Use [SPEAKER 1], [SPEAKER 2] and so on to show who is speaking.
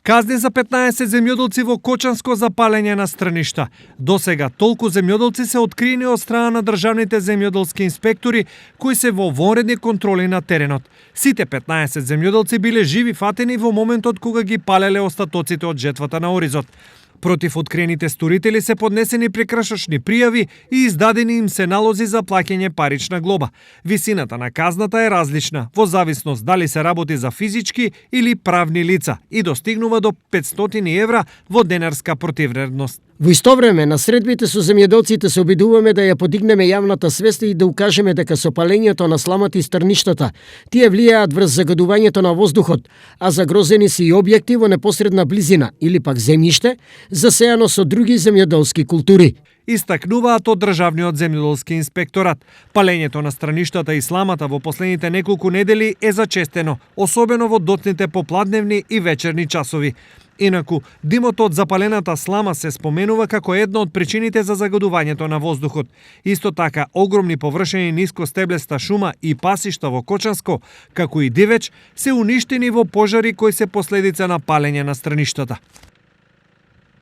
[SPEAKER 1] Казни за 15 земјоделци во Кочанско за палење на стрништа. Досега толку земјоделци се откриени од страна на државните земјоделски инспектори кои се во вонредни контроли на теренот. Сите 15 земјоделци биле живи фатени во моментот кога ги палеле остатоците од жетвата на оризот. Против откриените сторители се поднесени прекрашачни пријави и издадени им се налози за плаќање парична глоба. Висината на казната е различна во зависност дали се работи за физички или правни лица и достигнува до 500 евра во денарска противвредност.
[SPEAKER 2] Во исто време, на средбите со земјоделците се обидуваме да ја подигнеме јавната свест и да укажеме дека со палењето на сламата и стрништата, тие влијаат врз загадувањето на воздухот, а загрозени се и објекти во непосредна близина или пак земјиште, засејано со други земјоделски култури.
[SPEAKER 1] Истакнуваат од Државниот земјоделски инспекторат. Палењето на страништата и сламата во последните неколку недели е зачестено, особено во доцните попладневни и вечерни часови. Инаку, димот од запалената слама се споменува како една од причините за загадувањето на воздухот. Исто така, огромни површини ниско стеблеста шума и пасишта во Кочанско, како и дивеч, се уништени во пожари кои се последица на палење на страништата.